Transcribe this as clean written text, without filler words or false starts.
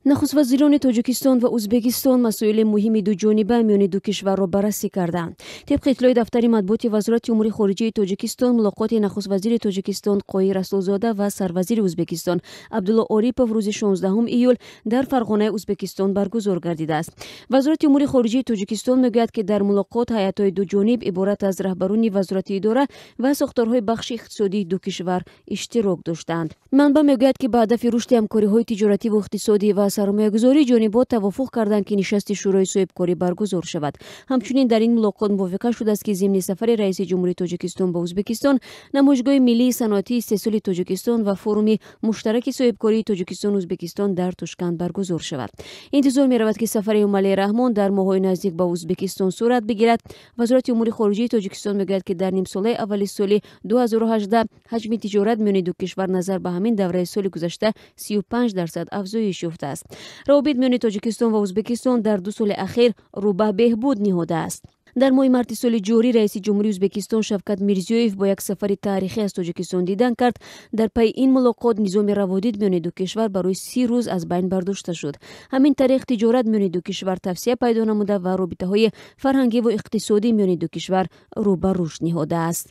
Нахуствазирони Тоҷикистон ва Ӯзбекистон масоили муҳими дуҷониба миёни ду кишварро баррасӣ карданд. Тибқи иттилои дафтари матбуоти Вазорати умури хориҷаи Тоҷикистон, мулоқоти нахуствазири Тоҷикистон Қоҳир Расулзода ва сарвазири Ӯзбекистон Абдулло Орипов рӯзи 16 июл дар Фарғонаи Ӯзбекистон баргузор гардидааст. Вазорати умури хориҷаи Тоҷикистон мегӯяд, ки дар мулоқот ҳайатҳои дуҷониб иборат аз раҳбарони вазорати идора ва сохторҳои бахши иқтисодии ду кишвар иштирок доштанд. Манбаъ мегӯяд, ки ба ҳадафи рушди ҳамкориҳои тиҷоративу иқтисодӣ ва сармоягузорӣ ҷонибҳо тавофуқ карданд, ки нишасти Шӯрои соҳибкорӣ баргузор шавад. Ҳамчунин дар ин мулоқот мувофиқа шудааст, ки зимни сафари раиси ҷумҳурии Тоҷикистон ба Ӯзбекистон намоишгоҳи миллии саноатии истеҳсоли Тоҷикистон ва форуми муштараки соҳибкории Тоҷикистону Ӯзбекистон дар Тошканд баргузор шавад. Интизор меравад, ки сафари Эмомалӣ Раҳмон дар моҳҳои наздик ба Ӯзбекистон сурат бигирад. Вазорати умури хориҷаи Тоҷикистон мегӯяд, ки дар нимсолаи аввали соли 2018 ҳаҷми тиҷорат миёни ду кишвар назар ба ҳамин давраи соли гузашта 35% афзоиш ёфтааст. Равобит миёни Тоҷикистон ва Ӯзбекистон дар 2 соли ахир рӯ ба беҳбуд ниҳодааст. Дар моҳи марти соли ҷорӣ раиси ҷумҳурии Ӯзбекистон Шавкат Мирзиёев бо як сафари таърихӣ аз Тоҷикистон дидан кард. Дар пайи ин мулоқот низоми раводид миёни ду кишвар барои 30 рӯз аз байн бардошта шуд. Ҳамин тариқ тиҷорат миёни ду кишвар тавсия пайдо намуда ва робитаҳои фарҳангиву иқтисодӣ миёни ду кишвар рӯ ба рушд ниҳодааст.